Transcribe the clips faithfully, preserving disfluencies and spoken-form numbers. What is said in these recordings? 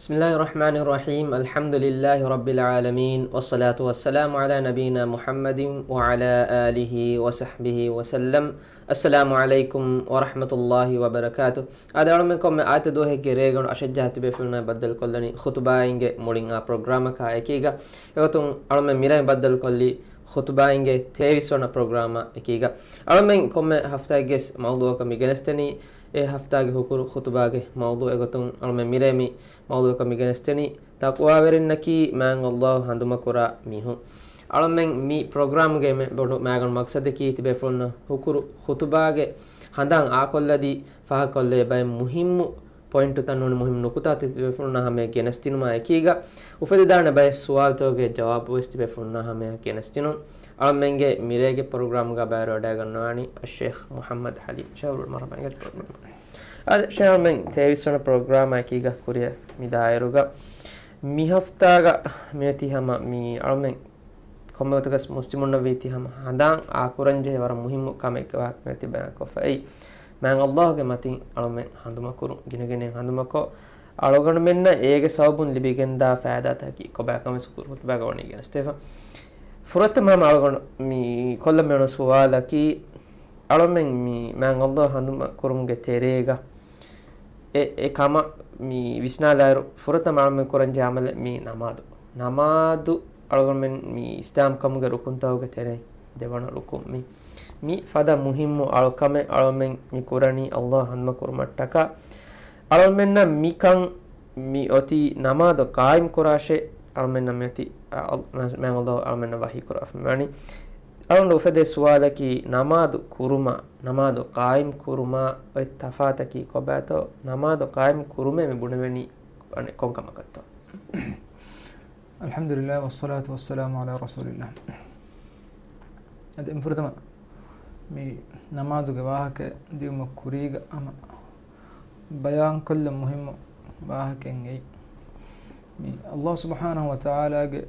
بسم الله الرحمن الرحيم. الحمد لله رب العالمين، والصلاة والسلام على نبينا محمد وعلى آله وصحبه وسلم. السلام عليكم ورحمة الله وبركاته. އާދެ، އަޅުމެން ކޮންމެ އާދިއްތަ ދުވަހެއްގެ ރޭގަނޑު އަށެއް ޖަހާ ތިބޭފުޅުންނާ ބައްދަލުކޮށްލަނީ ޚުތުބާއިންގެ މުޅިން އާ ޕްރޮގްރާމަކާ އެކީގަ. އެގޮތުން އަޅުމެން މިރޭ ބައްދަލުކޮށްލީ ޚުތުބާއިންގެ ތޭވީސް ވަނަ ޕްރޮގްރާމާ އެކީގަ. އަޅުމެން ކޮންމެ ހަފްތާއެއްގެ މައުޟޫއަކަށް މި ގެނެސްދެނީ އެ ހަފްތާގެ ހުކުރު ޚުތުބާގެ މައުޟޫ. އެގޮތުން އަޅުމެން މިރޭ މި މައުޟޫއަކަށް މި ގެނެސްދެނީ ތަޤްވާވެރިންނަކީ މާތް ﷲ ހަނދުމަކުރާ މީހުން. އަޅުމެން މި ޕްރޮގްރާމްގެ އެންމެ ބޮޑު މައިގަނޑު މަޤްޞަދަކީ ތިބޭފުޅުންނަށް ހުކުރު ޚުތުބާގެ ހަނދާން އާކޮށްލަދީ ފާހަގަކޮށްލޭ ބައެއް މުހިއްމު ޕޮއިންޓުތައް ނޫނީ މުހިއްމު ނުކުތާތައް ތިބޭފުޅުންނާ ހަމަޔަށް ގެނެސްދިނުމާ އެކީގަ، އުފެދިދާނެ ބައެއް ސުވާލުތަކުގެ ޖަވާބުވެސް ތިބޭފުޅުންނާ ހަމަޔަށް ގެނެސްދިނުން. އަޅުމެންގެ މިރޭގެ ޕްރޮގްރާމްގަ ބައިވެރިވަޑައިގަންނަވާނީ އައްޝޭޚް މުޙައްމަދު ޙަލީމް. ޝޭޚް މަރުޙަބާ އިނގޭތޯ ޕްރޮގްރާމް. އާދެ، ޝޭޚް އަޅުމެން ތޭވީސް ވަނަ ޕްރޮގްރާމާ އެކީގަ ކުރިއަށް މި ދާއިރުގަ މި ހަފްތާގަ މިއޮތީ ހަމަ މި އަޅުމެން ކޮންމެ ގޮތަކަސް މުސްލިމުންނަށް ވީތީ ހަމަ ހަނދާން އާކުރަންޖެހޭ ވަރަށް މުހިއްމު ކަމެއްގެ ވާހަކަ މިއޮތީ ބަޔާންކޮށްފަ. އެއީ، މާތް ﷲ ގެ މަތިން އަޅުމެން ހަނދުމަކުރުން، ގިނަގިނައިން ހަނދުމަކޮށް، އަޅުގަނޑުމެންނަށް އޭގެ ސަބަބުން ލިބިގެންދާ ފައިދާތަކަކީ ކޮބާކަމެއް ހުކުރު ޚުތުބާގަ ވަނީ ގެނެސްދެވިފަ. ފުރަތަމަ ހަމަ އަޅުގަނޑު މި ކޮށްލަން މިވަނީ ސުވާލަކީ، އަޅުމެން މި މާތް ﷲ ހަނދުމަކުރުމުގެ ތެރޭގަ އެ، އެ ކަމަށް މި ވިސްނާލާއިރު، ފުރަތަމަ އަޅުމެން ކުރަންޖެހޭ ޢަމަލެއް މީ ނަމާދު. ނަމާދު އަޅުގަނޑުމެން މި އިސްލާމްކަމުގެ ރުކުންތަކުގެ ތެރެއިން ދެވަނަ ރުކުން. މި، މި ފަދަ މުހިއްމު އަޅުކަމެއް އަޅުމެން މި ކުރަނީ ﷲ ހަނދުމަ ކުރުމަށްޓަކާ. އަޅުމެންނަށް މިކަން މި އޮތީ ނަމާދު ޤާއިމް ކުރާށޭ، އަޅުމެންނަށް މި އޮތީ، އަ، މާތް ﷲ އަޅުމެންނަށް ވަޙީ ކުރައްވަމުން ވަނީ. އަޅުގަނޑު އުފެދޭ ސުވާލަކީ ނަމާދު ކުރުމާ، ނަމާދު ޤާއިމް ކުރުމާ އޮތް ތަފާތަކީ ކޮބާތޯ؟ ނަމާދު ޤާއިމް ކުރުމޭ މި ބުނެވެނީ ކޮން ކަމަކަށްތޯ؟ އަލްޙަމްދުލިއްލާހި ވައްޞަލާތު ވައްސަލާމު ޢަލާ ރަސޫލިއްލާހް. އަދި އެންމެ ފުރަތަމަ މި ނަމާދުގެ ވާހަކަ ދިއުމަށް ކުރީގަ ހަމަ ބަޔާންކޮށްލަން މުހިއްމު ވާހަކައެއް އެއީ. މި ﷲ ސުބްޙާނަހު ވަތަޢާލާގެ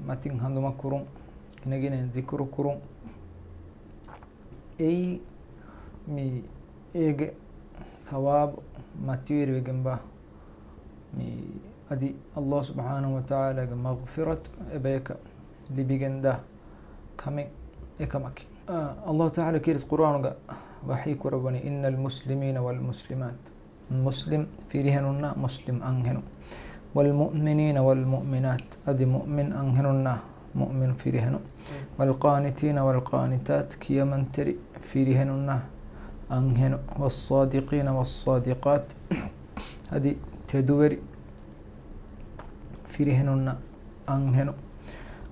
މަތިން ހަނދުމަ ކުރުން، ގިނަގިނައިން ޛިކުރު ކުރުން. އެއީ މި އޭގެ ޘަވާބު މަތިވެރިވެގެންވާ، މި އަދި ﷲ ސުބްޙާނަހު ވަތަޢާލާގެ މަޣްފިރަތު އެބަޔަކަށް ލިބިގެންދާ ކަމެއް އެކަމަކީ. އާ، ﷲ ތަޢާލާ ކީރިތި ޤުރްއާނުގަ ވަޙީ ކުރައްވަނީ، إن المسلمين والمسلمات، މުސްލިމް ފިރިހެނުންނާ މުސްލިމް އަންހެނުން، والمؤمنين والمؤمنات، އަދި މުއުމިން އަންހެނުންނާ މުއުމިން ފިރިހެނުން، والقانتين والقانتات، ކިޔަމަންތެރި ފިރިހެނުންނާ އަންހެނުން، والصادقين والصادقات، އަދި ތެދުވެރި ފިރިހެނުންނަށް އަންހެނުން،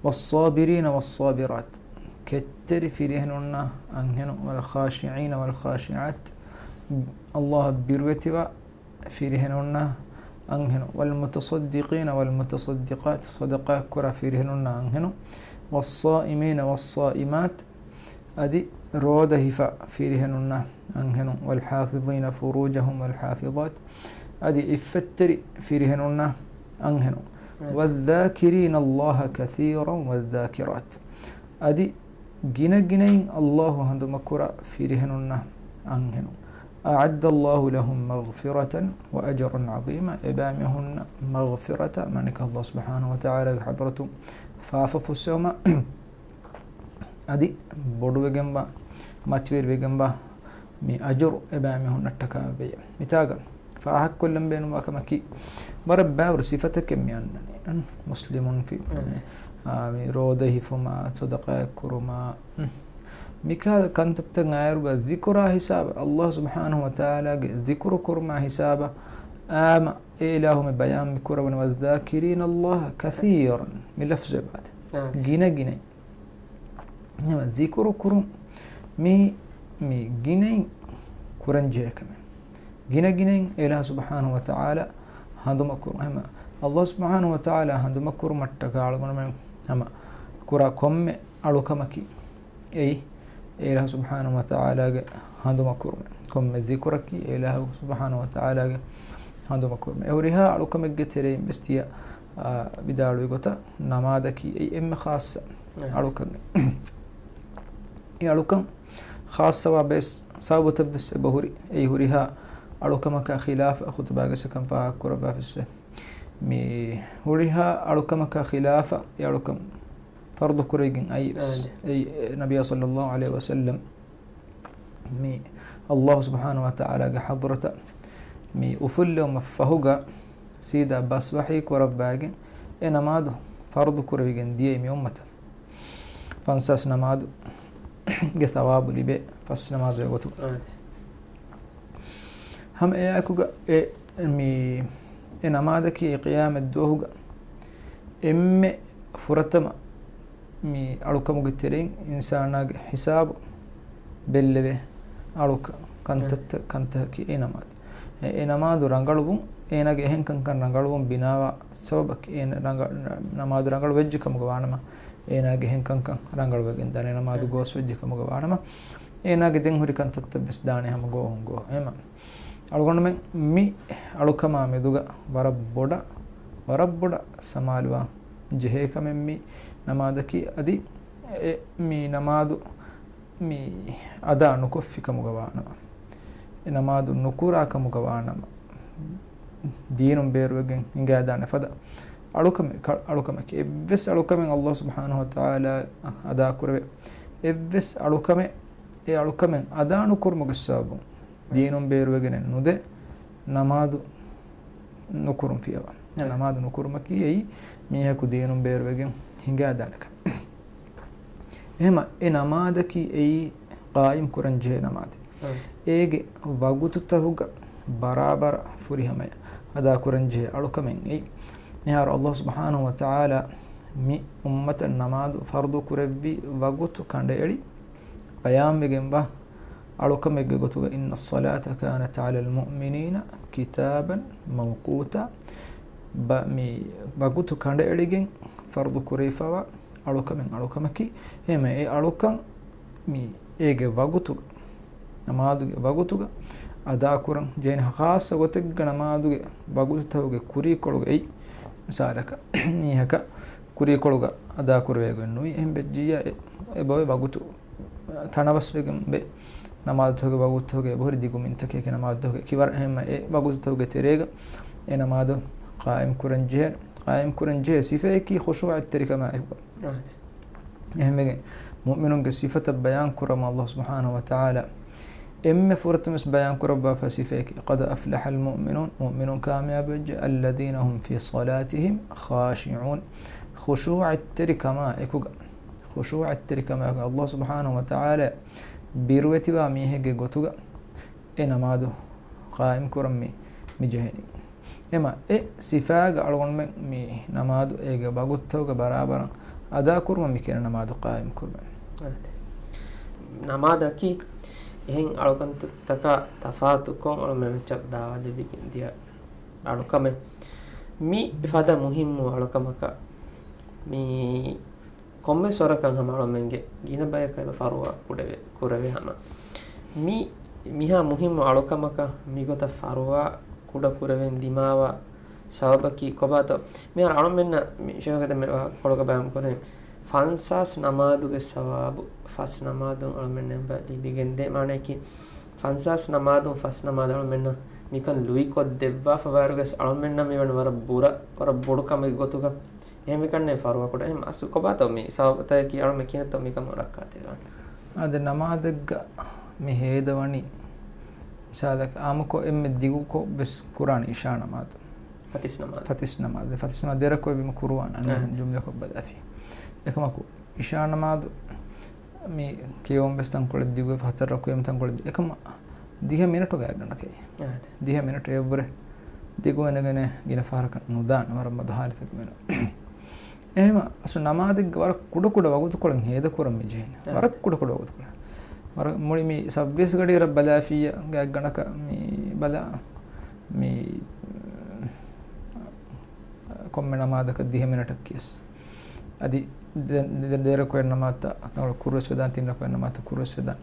والصابرين والصابرات، ކެތްތެރި ފިރިހެނުންނަށް އަންހެނުން، والخاشعين والخاشعات، ﷲ އަށް ބިރުވެތިވާ ފިރިހެނުންނަށް އަންހެނުން، والمتصدقين والمتصدقات، ޞަދަޤާތްކުރާ ފިރިހެނުންނަށް އަންހެނުން، والصائمين والصائمات، އަދި ރޯދަ ހިފާ ފިރިހެނުންނަށް އަންހެނުން، والحافظين فروجهم والحافظات، އަދި އިއްފަތްތެރި ފިރިހެނުންނަށް އަންހެނުން، والذاكرين الله كثيرا والذاكرات، އަދި ގިނަގިނައިން ﷲ ހަނދުމަކުރާ ފިރިހެނުންނަށް އަންހެނުން، أعد الله لهم مغفرة وأجرا عظيما، އެބައިމީހުންނަށް މަޣްފިރަތާ، މާނައަކީ ﷲ ސުބްޙާނަހު ވަތަޢާލާގެ ޙަޟްރަތުން ފާފަ ފުއްސެވުމާ، އަދި ބޮޑުވެގެންވާ، މަތިވެރިވެގެންވާ މި އަޖުރު އެބައިމީހުންނަށްޓަކާ ވެއްޖެ. މިތާގަ ފާހަގަކޮށްލަން ބޭނުންވާ ކަމަކީ، ވަރަށް ބާވަރު ސިފަތަކެއް މި އަންނަނީ. މުސްލިމުން ފި-، އާ، މި ރޯދަ ހިފުމާ، ޞަދަޤާތް ކުރުމާ، މިކާ ކަންތައްތައް އާއިރުގަ ޛިކުރާ ހިސާބަށް، ﷲ ސުބްޙާނަހު ވަތަޢާލާގެ ޛިކުރު ކުރުމާ ހިސާބަށް، އާމަ އެ އިލާހު މި ބަޔާން މި ކުރައްވަނީ، والذاكرين الله كثيرا، މި ލަފްޒު އެބައާދޭ. ގިނަގިނައިން. ނަމަ ޛިކުރު ކުރުން މީ، މީ ގިނައިން ކުރަންޖެހޭ ކަމެއް. ގިނަގިނައިން އެ އިލާހު ސުބްޙާނަހު ވަތަޢާލާ ހަނދުމަކުރުން. އެހެން ﷲ ސުބްޙާނަހު ވަތަޢާލާ ހަނދުމަކުރުމަށްޓަކާ އަޅުގަނޑުމެން ހަމަ ކުރާ ކޮންމެ އަޅުކަމަކީ އެއީ އެ އިލާހު ސުބްޙާނަހު ވަތަޢާލާގެ ހަނދުމަކުރުމެއް. ކޮންމެ ޛިކުރަކީ އެ އިލާހު ސުބްޙާނަހު ވަތަޢާލާގެ ހަނދުމަކުރުމެއް. އެ ހުރިހާ އަޅުކަމެއްގެ ތެރެއިން ވެސް ތިޔަ، އާ، ވިދާޅުވި ގޮތަށް ނަމާދަކީ އެއީ އެންމެ ޚާއްޞަ އަޅުކަމެއް. އެ އަޅުކަން ޚާއްޞަވާ ބައެއް ސަބަބުތައް ވެސް އެބަހުރި. އެއީ ހުރިހާ އަޅުކަމަކާ ޚިލާފަށް ޚުތުބާގަސް އެކަން ފާހަގަކުރައްވާފައެވެ. މި ހުރިހާ އަޅުކަމަކާ ޚިލާފަށް އެ އަޅުކަން ފަރުޟު ކުރެވިގެން އައީ ވެސް. އާނ. އެއީ ނަބިއްޔާ ޞައްލައްލާހު ޢަލައިހި ވަސައްލަމް މި ﷲ ސުބްޙާނަހޫ ވަތަޢާލާގެ ޙަޟްރަތަށް މި އުފުއްލެވުމަށް ފަހުގަ ސީދާ ބަސް ވަޙީ ކުރައްވާގެން އެ ނަމާދު ފަރުޟު ކުރެވިގެން ދިޔައީ މި އުއްމަތަށް. ފަންސާސް ނަމާދުގެ ޘަވާބު ލިބޭ ފަސް ނަމާދުގެ ގޮތުގަ. އާނ. ހަމަ އެއާއެކުގަ އެ، މި، އެ ނަމާދަކީ އެ ޤިޔާމަތް ދުވަހުގަ އެންމެ ފުރަތަމަ މި އަޅުކަމުގެ ތެރެއިން އިންސާނާގެ ހިސާބު ބެއްލެވޭ އަޅުކަން، ކަންތައްތައް، ކަންތައް، ކަންތައްތަކީ އެ ނަމާދު. އެ، އެ ނަމާދު ރަނގަޅުވުން، އޭނާގެ އެހެން ކަންކަން ރަނގަޅުވުން ބިނާވާ ސަބަބަކީ، އޭނަ ރަނގަ-، ނަމާދު ރަނގަޅު ވެއްޖެ ކަމުގަ ވާނަމަ، އޭނާގެ އެހެން ކަންކަން ރަނގަޅުވެގެން ދާނެ، ނަމާދު ގޯސް ވެއްޖެ ކަމުގަ ވާނަމަ، އޭނާގެ ދެން ހުރި ކަންތައްތައް ވެސް ދާނެ ހަމަ ގޯހުން ގޯހަށް. އެހެމަ އަޅުގަނޑުމެން މި އަޅުކަމާ މެދުގަ ވަރަށް ބޮޑަށް، ވަރަށް ބޮޑަށް ސަމާލުވާން ޖެހޭ ކަމެއް މި ނަމާދަކީ. އަދި އެ މި ނަމާދު މި އަދާ ނުކޮށްފި ކަމުގަ ވާނަމަ، އެ ނަމާދު ނުކުރާ ކަމުގަ ވާނަމަ، ދީނުން ބޭރުވެގެން ހިނގާދާނެ ފަދަ އަޅުކަމެއް، ކަ-، އަޅުކަމަކީ. އެއްވެސް އަޅުކަމެއް ﷲ ސުބްޙާނަހޫ ވަތަޢާލާ އަދާ ކުރެވޭ އެއްވެސް އަޅުކަމެއް، އެ އަޅުކަމެއް އަދާ ނުކުރުމުގެ ސަބަބުން ދީނުން ބޭރުވެގެނެއް ނުދޭ ނަމާދު ނުކުރުން ފިޔަވާ. އެ ނަމާދު ނުކުރުމަކީ އެއީ މީހަކު ދީނުން ބޭރުވެގެން ހިނގާދާނެ ކަމެއް. އެހެމަ އެ ނަމާދަކީ އެއީ ޤާއިމް ކުރަން ޖެހޭ ނަމާދެއް. އަ. އޭގެ ވަގުތުތަކުގަ ބަރާބަރަށް ފުރިހަމަޔަށް އަދާ ކުރަން ޖެހޭ އަޅުކަމެއް އެއީ. މިހާރު ﷲ ސުބްޙާނަހޫ ވަތަޢާލާ މި އުއްމަތަށް ނަމާދު ފަރުޟު ކުރެއްވި ވަގުތު ކަނޑައެޅި ބަޔާންވެގެންވާ އަޅުކަމެއްގެ ގޮތުގަ، إن الصلاة كانت على المؤمنين كتابا موقوتا، ބަ-، މި ވަގުތު ކަނޑައެޅިގެން ފަރުޟު ކުރެވިފައިވާ އަޅުކަމެއް އަޅުކަމަކީ. އެހެމަ އެ އަޅުކަން މި އޭގެ ވަގުތުގަ، ނަމާދުގެ ވަގުތުގަ އަދާކުރަން ޖެހޭނެ. ޚާއްޞަ ގޮތެއްގަ ނަމާދުގެ ވަގުތުތަކުގެ ކުރީކޮޅުގައި، މިސާލަކަށް މީހަކަށް ކުރީކޮޅުގަ އަދާކުރެވޭގޮތް ނުވި، އެހެން ވެއްޖިއްޔާ އެ، އެބައޮތް ވަގުތު ތަނަވަސްވެގެން ވޭ. ނަމާދުތަކުގެ ވަގުތުތަކުގެ އެބަހުރި ދިގު މިންތަކެކޭ ނަމާދުތަކުގެ ކިބަރަށް. އެހެންމަ އެ ވަގުތުތަކުގެ ތެރޭގަ އެ ނަމާދު ޤާއިމް ކުރަން ޖެހޭ، ޤާއިމް ކުރަން ޖެހޭ ސިފަޔަކީ ޚުޝޫޢަތްތެރިކަމާ އެކުގަ. އާނ. އެހެންވެގެން މުއުމިނުންގެ ސިފަތައް ބަޔާން ކުރަމުން ﷲ ސުބްޙާނަހޫ ވަތަޢާލާ އެންމެ ފުރަތަމަވެސް ބަޔާން ކުރައްވާފަ ސިފަޔަކީ، قد أفلح المؤمنون، މުއުމިނުން ކާމިޔާބުވެއްޖެ، الذين هم في صلاتهم خاشعون، ޚުޝޫޢަތްތެރިކަމާ އެކުގަ. ޚުޝޫޢަތްތެރިކަމާ ﷲ ސުބްޙާނަހޫ ވަތަޢާލާ ބިރުވެތިވާ މީހެއްގެ ގޮތުގަ އެ ނަމާދު ޤާއިމް ކުރަން މި، މި ޖެހެނީ. އެމަ އެ ސިފާގަ އަޅުގަނޑުމެން މި ނަމާދު އޭގެ ވަގުތުތަކުގަ ބަރާބަރަށް އަދާކުރުމަށް މި ކިޔަނީ ނަމާދު ޤާއިމް ކުރުމެއް. ނަމާދަކީ އެހެން އަޅުކަންތަކާ ތަފާތުކޮށް އަޅުމެން މައްޗަށް ދާވާތް ދެވިގެން ދިޔަ އަޅުކަމެއް. މި ފަދަ މުހިއްމު އަޅުކަމަކަށް މި ކޮންމެސް ވަރަކަށް ހަމަ އަޅުމެންގެ ގިނަ ބަޔަކަށް އެބަ ފަރުވާ ކުޑަވެ، ކުރެވޭ ހަމަ. މި، މިހާ މުހިއްމު އަޅުކަމަކަށް މިގޮތަށް ފަރުވާ ކުޑަ ކުރެވެން ދިމާވާ ސަބަބަކީ ކޮބާތޯ؟ މިހާރު އަޅުމެންނަށް މި ޝޭޚް ދެންމެ ކޮޅުގަ ބަޔާން ކުރޭ، ފަންސާސް ނަމާދުގެ ސަވާބު ފަސް ނަމާދުން އަޅުމެންނަށް އެބަ ލިބިގެންދޭ. މާނައަކީ، ފަންސާސް ނަމާދުން ފަސް ނަމާދު އަޅުމެންނަށް މިކަން ލުއިކޮށްދެއްވާފަ ވާއިރުގަސް އަޅުމެންނަށް މިވަނީ ވަރަށް ބުރަ، ވަރަށް ބޮޑު ކަމެއް ގޮތުގަ. އެހެންވެ ކަންނޭ ފަރުވާ ކުޑަ. އެހެން އަސްލު ކޮބާތޯ މި ސަބަބުތަކަކީ އަޅުމެން ކިހިނެއްތޯ މިކަމަށް ރައްކާތެރިވާނީ؟ އާދެ، ނަމާދެއްގަ މި ހޭދަވަނީ މިސާލަކަށް އާއްމުކޮށް އެންމެ ދިގުކޮށް ވެސް ކުރާނީ އިޝާ ނަމާދު. ފަތިސް ނަމާދު. ފަތިސް ނަމާދު. ފަތިސް ނަމާދު ދެ ރަކުޢަތް ބިމަ ކުރުވާނެ އަން އާ. ޖުމްލަކޮށް ބަލާފި. އެކަމަކު އިޝާ ނަމާދު މި ކިޔަވަން ވެސް ތަންކޮޅެއް ދިގުވެފަ ހަތަރު ރަކުޢަތް ތަންކޮޅެއް ދި-، އެކަމަ ދިހަ މިނެޓު ގާތްގަނޑަކަށް. އާ. ދިހަ މިނެޓު އެއްވުރެ ދިގުވެގެނެއް ގިނަ ފަހަރަކަށް ނުދާނެ ވަރަށް މަދު ހާލަތެއްގަ މިނެޓު. އެހެމަ އަސްލު ނަމާދެއްގަ ވަރަށް ކުޑަ ކުޑަ ވަގުތުކޮޅެއް ހޭދަކުރަން މި ޖެހެނީ. އާ. ވަރަށް ކުޑަ ކުޑަ ވަގުތުކޮޅެއް. ވަރަށް މުޅި މި ސައްވީސް ގަޑިއަށް ބަލާފިއްޔާ ގާތްގަނޑަކަށް މި ބަލާ މި ކޮންމެ ނަމާދަކަށް ދިހަ މިނެޓަކީ ވެސް. އަދި ދެ-، ދެ-، ދެ ރަކުޢަތް ނަމާދަށް ތަންކޮޅެއް ކުރުވެސް ވެދާނެ، ތިން ރަކުޢަތް ނަމާދަށް ކުރުވެސް ވެދާނެ.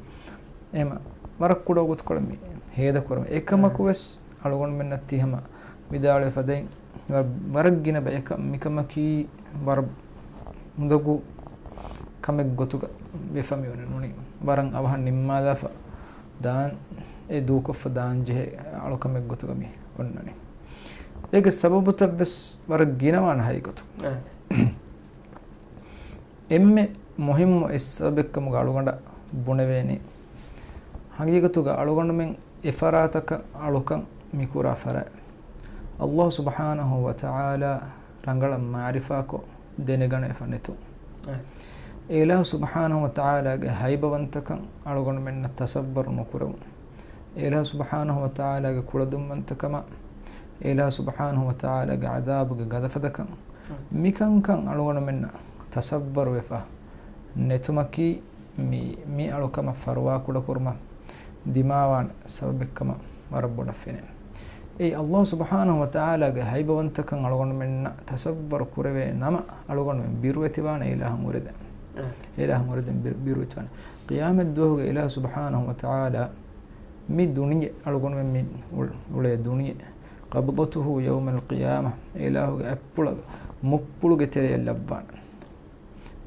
އެހެމަ ވަރަށް ކުޑަ ވަގުތުކޮޅެއް މި ހޭދަކުރަމުން. އެކަމަކު ވެސް އަޅުގަނޑުމެންނަށް ތި ހަމަ ވިދާޅުވި ފަދައިން ވަ-، ވަރަށް ގިނަ ބަޔަކަށް މިކަމަކީ ވަރަށް އުނދަގޫ ކަމެއް ގޮތުގަ ވެފަ މި އޮންނަނީ. ވަރަށް އަވަހަށް ނިންމާލާފަ ދާން، އެ ދޫކޮށްފަ ދާން ޖެހޭ އަޅުކަމެއް ގޮތުގަ މި އޮންނަނީ. އޭގެ ސަބަބުތައްވެސް ވަރަށް ގިނަވާނެ ހަގީގަތު. އާ. އެންމެ މުހިއްމު އެއް ސަބަބެއްކަމުގަ އަޅުގަނޑަށް ބުނެވޭނީ، ހަގީގަތުގަ އަޅުގަނޑުމެން އެފަރާތަކަށް އަޅުކަން މިކުރާ ފަރާތް، ﷲ ސުބްޙާނަހޫ ވަތަޢާލާ ރަނގަޅަށް މަޢުރިފާކޮށް ދެނެގަނެފަ ނެތުން. އެ. އެ އިލާހު ސުބްޙާނަހޫ ވަތަޢާލާގެ ހައިބަވަންތަކަން އަޅުގަނޑުމެންނަށް ތަޞައްވަރު ނުކުރެވުން. އެ އިލާހު ސުބްޙާނަހޫ ވަތަޢާލާގެ ކުޅަދުންވަންތަކަމާ، އެ އިލާހު ސުބްޙާނަހޫ ވަތަޢާލާގެ ޢަޛާބުގެ ގަދަފަދަކަން، އަ. މިކަންކަން އަޅުގަނޑުމެންނަށް ތަޞައްވަރުވެފަ ނެތުމަކީ، މި، މި އަޅުކަމަށް ފަރުވާކުޑަކުރުމަށް ދިމާވާނެ ސަބަބެއްކަމަށް ވަރަށް ބޮޑަށް ފެނޭ. އެއީ ﷲ ސުބްޙާނަހޫ ވަތަޢާލާގެ ހައިބަވަންތަކަން އަޅުގަނޑުމެންނަށް ތަޞައްވަރު ކުރެވޭ ނަމަ، އަޅުގަނޑުމެން ބިރުވެތިވާނެ އެ އިލާހަށް އުރެދެން. އެ އިލާހަށް އުރެދެން ބިރު، ބިރުވެތިވާނެ. ޤިޔާމަތް ދުވަހުގެ އިލާހު ސުބްޙާނަހޫ ވަތަޢާލާ މި ދުނިޔެ އަޅުގަނޑުމެން މި އުޅޭ ދުނިޔެ، قبضته يوم القيامة، އެ އިލާހުގެ އަތްޕުޅަށް މުއްޕުޅުގެ ތެރެއަށް ލައްވާނެ.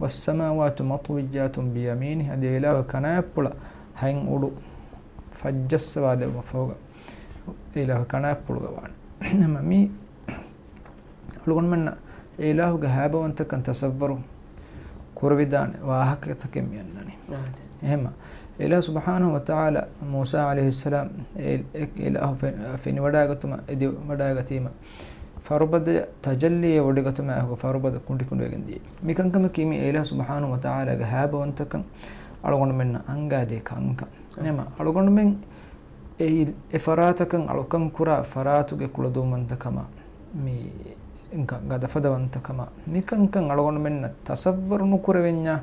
والسماوات مطويات بيمينه، އަދި އެ އިލާހުގެ ކަނާތްޕުޅަށް ހަތް އުޑު ފައްޖައްސަވާލެވުމަށް ފަހުގަ އެ އިލާހުގެ ކަނާތްޕުޅުގަ ވާނެ. މި އަޅުގަނޑުމެންނަށް އެ އިލާހުގެ ހައިބަވަންތަކަން ތަޞައްވަރު ކުރެވިދާނެ ވާހަކަތަކެއް މި އަންނަނީ. އާދެ. އެހެންމަ، އެ އިލާހު ސުބްޙާނަހޫ ވަތަޢާލާ މޫސާ ޢަލައިހިއްސަލާމް އެ، އެ، އެ އިލާހު ފެ، ފެނިވަޑައިގަތުމަށް އެދިވަޑައިގަތީމަ، ފަރުބަދަޔަށް ތަޖައްލީއެއް ވޮޑިގަތުމާ އެކު ފަރުބަދަ ކުނޑިކުނޑިވެގެން ދިޔައީ. މިކަންކަމަކީ މި އެ އިލާހު ސުބްޙާނަހޫ ވަތަޢާލާގެ ހައިބަވަންތަކަން އަޅުގަނޑުމެންނަށް އަންގާދޭ ކަންކަން. ނަމަ އަޅުގަނޑުމެން އެ، އެ ފަރާތަކަށް އަޅުކަން ކުރާ ފަރާތުގެ ކުޅަދުންވަންތަކަމާ، މި ގަ، ގަދަފަދަވަންތަކަމާ، މިކަންކަން އަޅުގަނޑުމެންނަށް ތަޞައްވަރު ނުކުރެވެންޏާ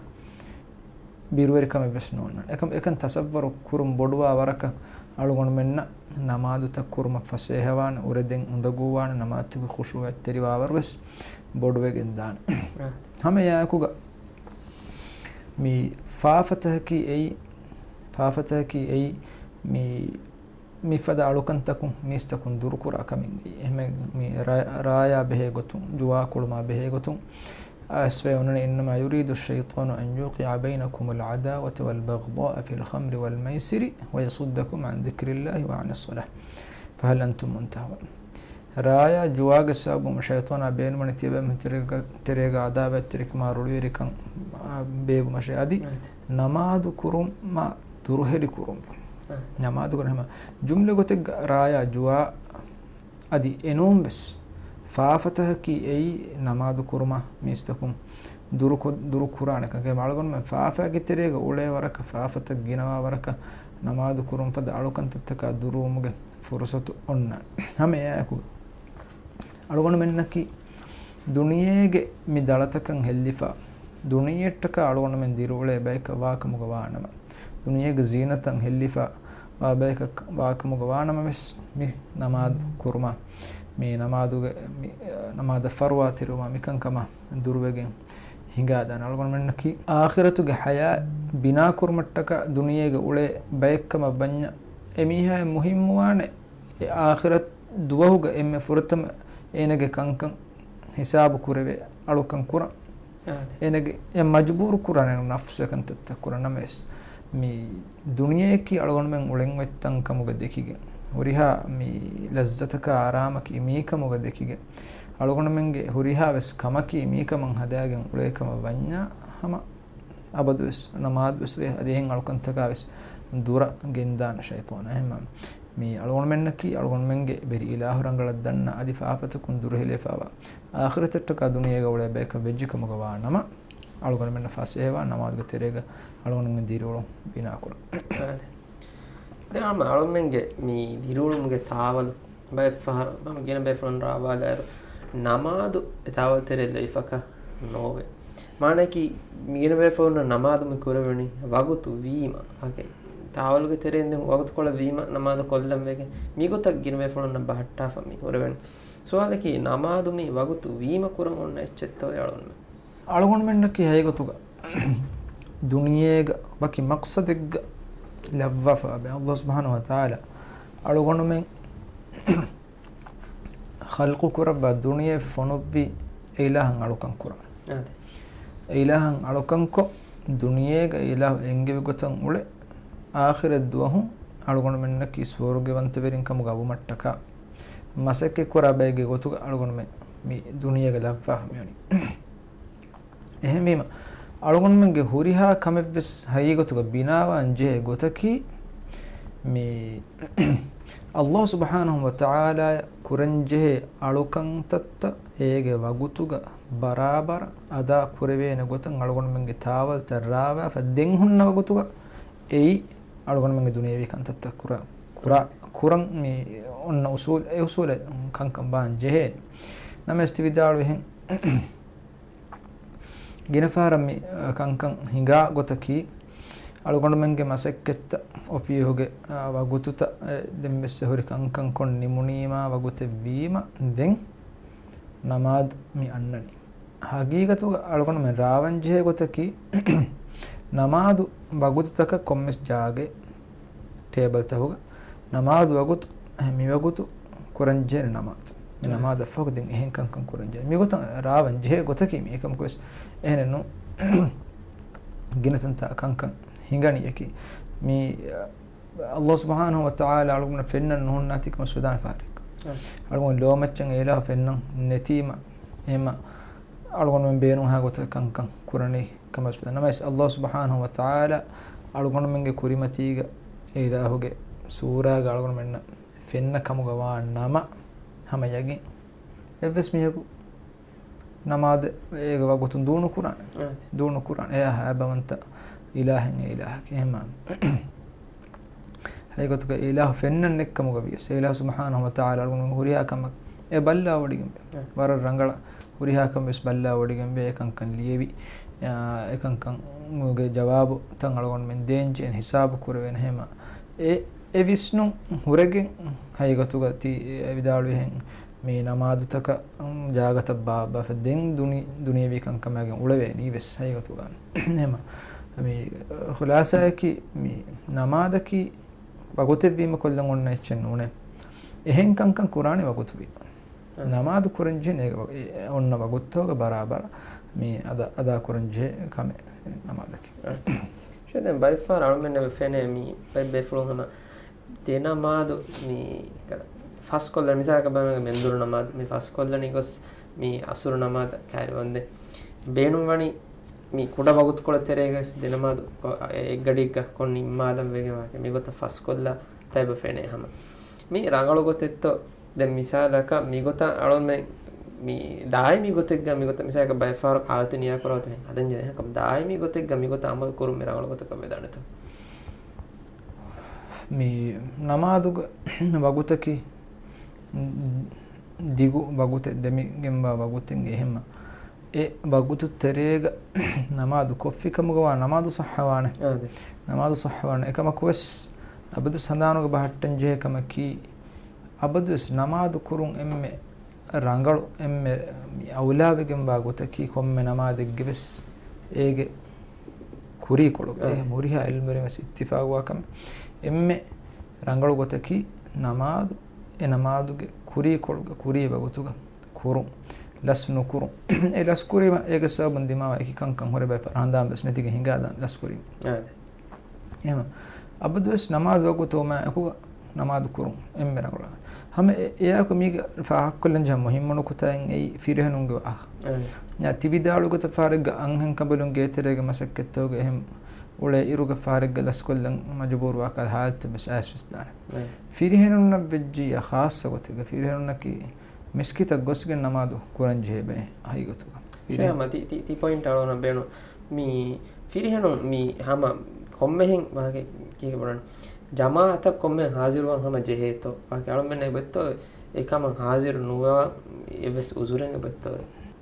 ބިރުވެރިކަމެއް ވެސް ނޯންނާނެ. އެކަން، އެކަން ތަޞައްވަރު ކުރުން ބޮޑުވާ ވަރަކަށް އަޅުގަނޑުމެންނަށް ނަމާދުތައް ކުރުމަށް ފަސޭހަވާނެ، އުރެދެން އުނދަގޫވާނެ، ނަމާދުގެ ޚުޝޫޢަތްތެރިވާވަރު ވެސް ބޮޑުވެގެން ދާނެ. އަ. ހަމަ އެއާއެކުގަ މި ފާފަތަކަކީ އެއީ، ފާފަތަކަކީ އެއީ، މި މިފަދަ އަޅުކަންތަކުން މީސްތަކުން ދުރުކުރާ ކަމެއް. އެހެން މި ރާ، ރާޔާ ބެހޭ ގޮތުން، ޖުވާ ކުޅުމާ ބެހޭ ގޮތުން އައިސްވެ އޮންނަނީ، إنما يريد الشيطان أن يوقع بينكم العداوة والبغضاء في الخمر والميسر ويصدكم عن ذكر الله وعن الصلاة فهل أنتم منتهون. ރާޔާ ޖުވާގެ ސަބަބުން ޝައިޠާނާ ބޭނުމަނީ ތިޔަބައިމީހުން ތެރޭގަ، ތެރޭގަ އަދާވާތްތެރިކަމާ ރުޅިވެރިކަން، އާ، ބޭއްވުމަށޭ. އަދި ނަމާދު ކުރުމާ ދުރުހެލި ކުރުން. އަ. ނަމާދު ކުރުން ހަމަ ޖުމްލަ ގޮތެއްގަ ރާޔާ ޖުވާ އަދި އެނޫން ވެސް ފާފަތަކަކީ އެއީ ނަމާދު ކުރުމަށް މީސްތަކުން ދުރުކޮ، ދުރު ކުރާނެ ކަން. އަޅުގަނޑުމެން ފާފައިގެ ތެރޭގަ އުޅޭ ވަރަކަށް، ފާފަތައް ގިނަވާ ވަރަކަށް ނަމާދު ކުރުން ފަދަ އަޅުކަންތައްތަކާ ދުރުވުމުގެ ފުރުސަތު އޮންނާނެ. ހަމަ އެއާއެކު އަޅުގަނޑުމެންނަކީ ދުނިޔޭގެ މި ދަޅަތަކަށް ހެއްލިފަ، ދުނިޔެއަށްޓަކާ އަޅުގަނޑުމެން ދިރިއުޅޭ ބަޔަކަށް ވާކަމުގަ ވާނަމަ، ދުނިޔޭގެ ޒީނަތަށް ހެއްލިފަ ވާ ބަޔަކަށް ވާކަމުގަ ވާނަމަ ވެސް، މި ނަމާދު ކުރުމާ، މި ނަމާދުގެ، މި، ނަމާދަށް ފަރުވާތެރިވުމާ މިކަންކަމާ ދުރުވެގެން ހިނގާދާނެ. އަޅުގަނޑުމެންނަކީ އާޚިރަތުގެ ޙަޔާތް ބިނާކުރުމަށްޓަކާ ދުނިޔޭގަ އުޅޭ ބައެއްކަމަށް ވަންޏާ، އެމީހާއަށް މުހިއްމުވާނެ އެ އާޚިރަތް ދުވަހުގަ އެންމެ ފުރަތަމަ އޭނަގެ ކަންކަން ހިސާބު ކުރެވޭ އަޅުކަން ކުރަން. އާދެ. އޭނަގެ އެ މަޖުބޫރު ކުރާނެ ނަފްސު އެކަންތައްތައް ކުރަން. ނަމަވެސް، މި ދުނިޔެއަކީ އަޅުގަނޑުމެން އުޅެން އޮތް ތަންކަމުގަ ދެކިގެން، ހުރިހާ މި ލައްޒަތަކާ އާރާމަކީ މީކަމުގަ ދެކިގެން، އަޅުގަނޑުމެންގެ ހުރިހާ ވެސް ކަމަކީ މީކަމަށް ހަދާގެން އުޅޭކަމަށް ވަންޏާ، ހަމަ އަބަދުވެސް ނަމާދުވެސް ވޭ، އަދި އެހެން އަޅުކަންތަކާވެސް ދުރަށް ގެންދާނެ ޝައިޠާނާ. އެހެންމަ މި އަޅުގަނޑުމެންނަކީ އަޅުގަނޑުމެންގެ ވެރި އިލާހު ރަނގަޅަށް ދަންނަ އަދި ފާފަތަކުން ދުރުހެލިވެފަވާ، އާޚިރަތަށްޓަކާ ދުނިޔޭގަ އުޅޭ ބަޔަކަށް ވެއްޖެކަމުގަ ވާ ނަމަ، އަޅުގަނޑުމެންނަށް ފަސޭހަވާ ނަމާދުގެ ތެރޭގަ އަޅުގަނޑުމެންގެ ދިރިއުޅުން ބިނާކުރަން. ދެން ހަމަ އަޅުމެންގެ މި ދިރިއުޅުމުގެ ތާވަލު ބައެއް ފަހަރު ހަމަ ގިނަ ބޭފުޅުން ރާވާލާއިރު، ނަމާދު އެ ތާވަލު ތެރޭ ލެވިފަކަށް ނޯވޭ. މާނައަކީ، މި ގިނަ ބޭފުޅުންނަށް ނަމާދު މި ކުރެވެނީ ވަގުތު ވީމަ. އަކެ، ތާވަލުގެ ތެރެއިން ދެން ވަގުތުކޮޅެއް ވީމަ ނަމާދު ކޮށްލަން ވެގެން. މިގޮތަށް ގިނަ ބޭފުޅުންނަށް ބަހައްޓާފަ މި ހުރެވެނީ. ސުވާލަކީ، ނަމާދު މި ވަގުތު ވީމަ ކުރަން އޮންނަ އެއްޗެއްތޯއޭ އަޅުގަނޑުމެން؟ އަޅުގަނޑުމެންނަކީ ހަގީގަތުގަ ދުނިޔޭގަ ވަކި މަޤްޞަދެއްގަ ލައްވާފަވާ ބައެއް. ﷲ ސުބްޙާނަހޫ ވަތަޢާލާ އަޅުގަނޑުމެން ޚަލްޤު ކުރައްވާ ދުނިޔެ ފޮނުއްވީ އެ އިލާހަށް އަޅުކަން ކުރަން. އާދެ. އެ އިލާހަށް އަޅުކަންކޮށް، ދުނިޔޭގަ އެ އިލާހު އެންގެވި ގޮތަށް އުޅެ، އާޚިރަތް ދުވަހު އަޅުގަނޑުމެންނަކީ ސުވަރުގެވަންތަވެރިން ކަމުގަ ވުމަށްޓަކާ، މަސައްކަތް ކުރާ ބައެއްގެ ގޮތުގަ އަޅުގަނޑުމެން މި ދުނިޔޭގަ ލައްވާފަ މިވަނީ. އެހެންވީމަ، އަޅުގަނޑުމެންގެ ހުރިހާ ކަމެއްވެސް ހަގީގަތުގަ ބިނާވާން ޖެހޭ ގޮތަކީ، މި ﷲ ސުބްޙާނަހޫ ވަތަޢާލާ ކުރަންޖެހޭ އަޅުކަންތައްތައް އޭގެ ވަގުތުގަ ބަރާބަރަށް އަދާ ކުރެވޭނެ ގޮތަށް އަޅުގަނޑުމެންގެ ތާވަލްތައް ރާވާފަ ދެން ހުންނަ ވަގުތުގަ އެއީ އަޅުގަނޑުމެންގެ ދުނިޔެވީ ކަންތައްތައް ކުރާ، ކުރާ، ކުރަން މި އޮންނަ އުސޫލް، އެ އުސޫލެއް ކަންކަން ވާން ޖެހޭނެ. ނަމަވެސް ތި ވިދާޅުވިހެން ގިނަ ފަހަރަށް މި، އަ، ކަންކަން ހިނގާ ގޮތަކީ، އަޅުގަނޑުމެންގެ މަސައްކަތްތައް، އޮފީހުގެ، އަ، ވަގުތުތައް، އެ، ދެން ވެސް އެ ހުރި ކަންކަން ކޮށް ނިމުނީމާ ވަގުތެއް ވީމަ، ދެން ނަމާދު މި އަންނަނީ. ހަގީގަތުގަ އަޅުގަނޑުމެން ރާވަން ޖެހޭ ގޮތަކީ، ނަމާދު ވަގުތުތަކަށް ކޮންމެސް ޖާގައެއް ޓޭބަލްތަކުގަ، ނަމާދު ވަގުތު، އެ، މި ވަގުތު ކުރަން ޖެހޭ ނަމާދު. މި ނަމާދަށްފަހު ދެން އެހެން ކަންކަން ކުރަން ޖެހޭ. މިގޮތަށް ރާވަން ޖެހޭ ގޮތަކީ މި އެކަމަކުވެސް އެހެނެއް ނޫން. ގިނަ ތަންތާ ކަންކަން ހިނގަނީ އެކި. މި، އަ، ﷲ ސުބްޙާނަހޫ ވަތަޢާލާ އަޅުގަނޑަށް ފެންނަން ނުހުންނާތީ ކަމަށް ސުދާނެ ފަހަރެއް. އަ. އަޅުގަނޑު ލޯމައްޗަށް އެ އިލާހު ފެންނަން ނެތީމަ، އެހެމަ އަޅުގަނޑުމެން ބޭނުންހާ ގޮތަށް ކަންކަން ކުރަނީ ކަމަށް ސުދާނެ. ނަމަވެސް ﷲ ސުބްޙާނަހޫ ވަތަޢާލާ އަޅުގަނޑުމެންގެ ކުރިމަތީގަ އެ އިލާހުގެ ސޫރާގަ އަޅުގަނޑުމެންނަށް ފެންނަ ކަމުގަ ވާ ނަމަ، ހަމަ ޔަގީން އެއްވެސް މީހަކު ނަމާދު އޭގެ ވަގުތުން ދޫނުކުރާނެ. އާ. ދޫނުކުރާނެ. އެއާ ހައިބަވަންތަ އިލާހެއް އެ އިލާހަކީ. އެހެންމާ ހަގީގަތުގަ އިލާހު ފެންނަން ނެއްކަމުގަ ވިޔަސް، އެ އިލާހު ސުބްޙާނަހޫ ވަތަޢާލާ އަޅުގަނޑު ހުރިހާ ކަމެއް އެ ބައްލަވަޑައިގެންވޭ. އާ. ވަރަށް ރަނގަޅަށް ހުރިހާ ކަމެއް ވެސް ބައްލަވަޑައިގެންވޭ. އެކަންކަން ލިޔެވި، އާ، އެކަންކަންގެ ޖަވާބުތައް އަޅުގަނޑުމެން ދޭން ޖެހެން ހިސާބު ކުރެވޭނެ. އެހެމަ އެ، އެ ވިސްނުން ހުރެގެން ހަގީގަތުގަ ތި ވިދާޅުވިހެން މި ނަމާދުތަކަށް، އުން، ޖާގަތައް ބާއްވާފަ ދެން ދުނި-، ދުނިޔެވީ ކަންކަމާގެން އުޅެވޭނީ ވެސް ހަގީގަތުގަ. އެހެމަ މި ޚުލާސާއަކީ މި ނަމާދަކީ ވަގުތެއްވީމަ ކޮށްލަން އޮންނަ އެއްޗެއް ނޫނޭ. އެހެން ކަންކަން ކުރާނެ ވަގުތުވީ. އަ. ނަމާދު ކުރަންޖެހޭ އެ، އެ، އޮންނަ ވަގުތުތަކުގަ ބަރާބަރަށް މި އަދާ، އަދާ ކުރަންޖެހޭ ކަމެއް ނަމާދަކީ. އަ. ޝޭޚް، ދެން ބައެއްފަހަރު އަޅުމެންނަށް ފެނޭ މި ބައެއް ބޭފުޅުން ހަމަ ދެ ނަމާދު މި ފަސްކޮށްލަން، މިސާލަކަށް ބަލާނަމަ މެންދުރު ނަމާދު މި ފަސްކޮށްލަނީ ގޮސް މި އަސުރު ނަމާދަށް ކައިރިވަންދެން ބޭނުންވަނީ މި ކުޑަ ވަގުތުކޮޅެއް ތެރޭގަ ވެސް ދެ ނަމާދު އެއްގަޑިއެއްގަ ކޮށް ނިންމާލަން ވެގެން ވާކަށް މިގޮތަށް ފަސްކޮށްލާ ތައްޔަބަށް ފެނޭ ހަމަ. މި ރަނގަޅު ގޮތެއްތޯ؟ ދެން މިސާލަކަށް މިގޮތަށް އަޅުމެން މި ދާއިމީ ގޮތެއްގަ މިގޮތަށް މިސާލަކަށް ބައެއްފަހަރު އާދަތެއް ނިޔާކުރާ ގޮތެއް ހަދަން ޖެހޭ. އެހެންކަމުން ދާއިމީ ގޮތެއްގަ މިގޮތަށް އަމަލު ކުރުން މި ރަނގަޅު ގޮތަކަށް ވެދާނެތޯ؟ މި ނަމާދުގެ ވަގުތަކީ ދިގު ވަގުތެއް ދެމިގެންވާ ވަގުތެއް އެހެންމަ. އެ ވަގުތު ތެރޭގަ ނަމާދު ކޮށްފި ކަމުގަ ވާ ނަމާދު ޞައްޙަވާނެ. އާދެ. ނަމާދު ޞައްޙަވާނެ. އެކަމަކުވެސް އަބަދު ސަނދާނުގަ ބަހައްޓަން ޖެހޭ ކަމަކީ، އަބަދުވެސް ނަމާދު ކުރުން އެންމެ ރަނގަޅު، އެންމެ އައުލާވެގެންވާ ގޮތަކީ ކޮންމެ ނަމާދެއްގެ ވެސް އޭގެ ކުރީކޮޅުގެ. އާ. އެ ހުރިހާ އިލްމުވެރިން ވެސް އިއްތިފާގުވާ ކަމެއް. އެންމެ ރަނގަޅު ގޮތަކީ ނަމާދު، އެ ނަމާދުގެ ކުރީކޮޅުގަ، ކުރީ ވަގުތުގަ ކުރުން، ލަސް ނުކުރުން. އެ ލަސްކުރީމަ އޭގެ ސަބަބުން ދިމާވާ އެކި ކަންކަން ހުރެ ބައެއް ފަރާތް ހަނދާން ވެސް ނެތިގެން ހިނގާދާނެ ލަސްކުރީމަ. އާދެ. އެހެން. އަބަދުވެސް ނަމާދު ވަގުތުވުމާ އެކުގަ ނަމާދު ކުރުން އެންމެ ރަނގަޅު. ހަމަ އެ، އެއާއެކު މީގަ ފާހަގަކޮށްލަން ޖެހޭ މުހިއްމު ނުކުތާއެއް އެއީ ފިރިހެނުންގެ ވާހަކަ. އާދެ. ތި ވިދާޅުވި ގޮތަށް ފަހަރެއްގަ އަންހެން ކަނބަލުން ގޭތެރޭގެ މަސައްކަތްތަކުގަ އެހެން އުޅޭ އިރުގަ ފަހަރެއްގަ ލަސްކޮށްލަން މަޖުބޫރުވާ ކަހަލަ ހާލަތެއް ވެސް އައިސް ވެސް ދާނެ. އެ. ފިރިހެނުންނަށް ވެއްޖިއްޔާ ޚާއްޞަ ގޮތެއްގަ ފިރިހެނުންނަކީ މިސްކިތަށް ގޮސްގެން ނަމާދު ކުރަން ޖެހޭ ބައެއް ހަގީގަތުގަ. ޝޭޚް، ފިރިހެން. މަތި ތި، ތި ޕޮއިންޓް އަޅުގަނޑަށް ބޭނުން. މި ފިރިހެނުން މި ހަމަ ކޮންމެހެން ވާހަކަ ކީކޭ ބުނަން. ޖަމާޢަތަށް ކޮންމެ ހާޒިރުވާން ހަމަ ޖެހޭތޯ؟ ވާހަކަ އަޅުމެންނަށް އެބައޮތްތޯ؟ އެކަމަށް ހާޒިރު ނުވާ އެއްވެސް އުޒުރެއް އެބައޮތްތޯ؟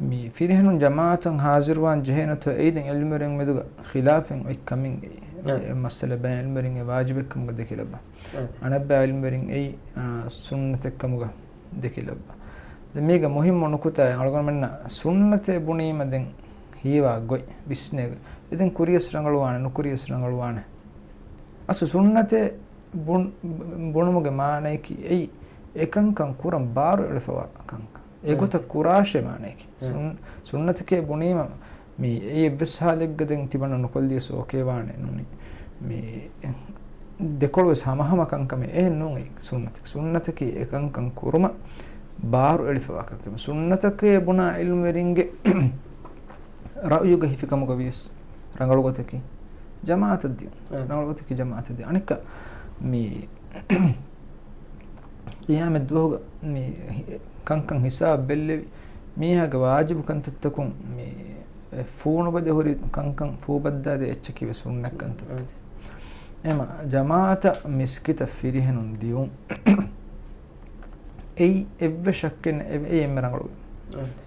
މި ފިރިހެނުން ޖަމާޢަތަށް ހާޒިރުވާން ޖެހޭނެތޯ އެއީ ދެން އިލްމުވެރިން މެދުގަ ޚިލާފެއް އޮތް ކަމެއް. އެ. އެ މައްސަލަ ބައެއް އިލްމުވެރިން އެ ވާޖިބެއްކަމުގަ ދެކިލައްވާ. އެ. އަނެއްބައި އިލްމުވެރިން އެއީ، އާ، ސުންނަތެއްކަމުގަ ދެކިލައްވާ. ދެން މީގަ މުހިއްމު ނުކުތާއެއް އަޅުގަނޑުމެންނަށް ސުންނަތޭ ބުނީމަ ދެން ހީވާ ގޮތް ވިސްނޭގަ. އެ ދެން ކުރިޔަސް ރަނގަޅުވާނެ، ނުކުރިޔަސް ރަނގަޅުވާނެ. އަސްލު ސުންނަތޭ ބުން-، ބުނުމުގެ މާނަޔަކީ އެއީ އެކަންކަން ކުރަން ބާރު އެޅިފަވާ ކަންކަން. އެގޮތަށް ކުރާށޭ މާނަޔަކީ. އެ. ސުން-، ސުންނަތެކޭ ބުނީމަ މި އެއީ އެއްވެސް ހާލެއްގަ ދެން ތިބަނަ ނުކޮށްލިޔަސް އޯކޭ ވާނެ ނޫނީ. މި ދެކޮޅު ވެސް ހަމަހަމަ ކަންކަމެއް އެހެން ނޫން. އެ ސުންނަތަކީ، ސުންނަތަކީ އެކަންކަން ކުރުމަށް ބާރު އެޅިފަވާ ކަންކަމެއް. ސުންނަތަކޭ ބުނާ ޢިލްމުވެރިންގެ ރައުޔުގަ ހިފިކަމުގަ ވިޔަސް ރަނގަޅު ގޮތަކީ ޖަމާޢަތަށް ދިޔުން. އާ. ރަނގަޅު ގޮތަކީ ޖަމާޢަތަށް ދިޔުން. އަނެއްކާ މި ޤިޔާމަތް ދުވަހުގަ މި ކަންކަން ހިސާބު ބެއްލެވި މީހާގެ ވާޖިބު ކަންތައްތަކުން މި ފޫނުބަދެ ހުރި ކަންކަން ފޫބައްދާދޭ އެއްޗަކީ ވެސް ސުންނަތް ކަންތައްތައް. އާ. އެހެމަ ޖަމާޢަތަށް މިސްކިތަށް ފިރިހެނުން ދިޔުން. އެއީ އެއްވެސް ޝައްކެއް ނެ-، އެ-، އެއީ އެންމެ ރަނގަޅު.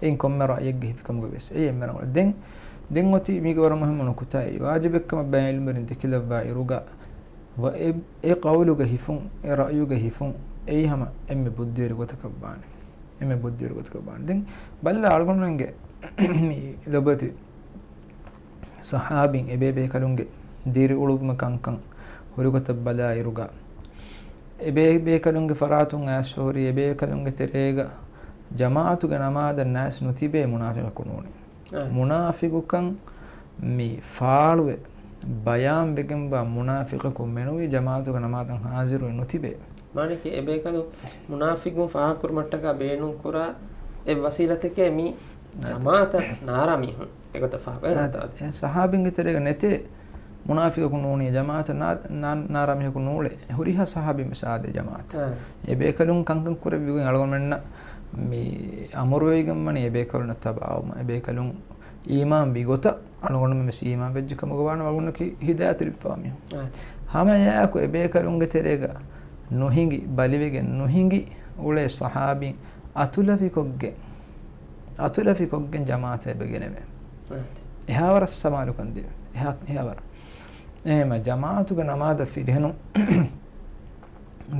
އެއިން ކޮންމެ ރައްޔެއްގެ ހިފިކަމުގަ ވެސް އެއީ އެންމެ ރަނގަޅު. ދެން، ދެން އޮތީ މީގެ ވަރަށް މުހިއްމު ނުކުތާއެއް. ވާޖިބެއްކަމަށް ބައެއް ޢިލްމުވެރިން ދެކިލައްވާ އިރުގަ، ވަ-، އެ، އެ ޤައުލުގެ ހިފުން، އެ ރައުޔުގެ ހިފުން، އެއީ ހަމަ އެންމެ ބުއްދިވެރި ގޮތަކަށް ވާނެ. އެންމެ ބުއްދިވެރި ގޮތަކަށް ވާނެ. ދެން ބައްލަ އަޅުގަނޑުމެންގެ މި ލޮބުވެތި ޞަޙާބީން އެބޭބޭކަލުންގެ ދިރިއުޅުއްވުމަށް ކަންކަން ހުރިގޮތަށް ބަލާއިރުގަ، އެބޭބޭކަލުންގެ ފަރާތުން އައިސްފަހުރި އެބޭކަލުންގެ ތެރޭގަ ޖަމާޢަތުގެ ނަމާދަށް ނައިސް ނުތިބޭ މުނާފިޤަކު ނޫނީ. އާ. މުނާފިޤުކަން މި ފާޅުވެ ބަޔާންވެގެންވާ މުނާފިޤަކު މެނުވީ ޖަމާޢަތުގެ ނަމާދަށް ހާޒިރުވެ ނުތިބޭ. މާނައަކީ އެބޭކަލުން މުނާފިޤުން ފާހަގަކުރުމަށްޓަކާ ބޭނުންކުރާ އެއް ވަސީލަތެކޭ މި އާ. ޖަމާޢަތަށް ނާރާ މީހުން. އެގޮތަށް ފާހަގަ އެ ސަ-، އެ ސަޙާބީންގެ ތެރޭގަ ނެތޭ މުނާފިޤަކު ނޫނީ ޖަމާޢަތަށް ނާ-، ނާ-، ނާރާ މީހަކު ނޫޅޭ. ހުރިހާ ސަޙާބީން ވެސް އާދޭ ޖަމާޢަތަށް. އާ. އެބޭކަލުން ކަންކަން ކުރެއްވިގެން އަޅުގަނޑުމެންނަށް މި އަމުރުވެވިގެން ވަނީ އެބޭކަލުންނަށް ތަބާވުމަށް. އެބޭކަލުން އީމާންވި ގޮތަށް އަޅުގަނޑުމެން ވެސް އީމާން ވެއްޖެ ކަމުގަ ވާނަމަ އަޅުގަނޑަކީ ހިދާޔަތު ލިބިފަވާ މީހުން. އާ. ހަމައެއާއެކު އެބޭކަލުންގެ ތެރޭގަ ނުހިނގި، ބަލިވެގެން ނުހިނގި އުޅޭ ސަޙާބީން އަތުލަފިކޮށްގެން، އަތުލަފިކޮށްގެން ޖަމާޢަތަށް އެބަ ގެނެވޭ. އާ. އެހާވަރަށް ސަމާލުކަން ދޭ. އެހާ، އެހާވަރަށް. އެހެމަ ޖަމާޢަތުގެ ނަމާދަށް ފިރިހެނުން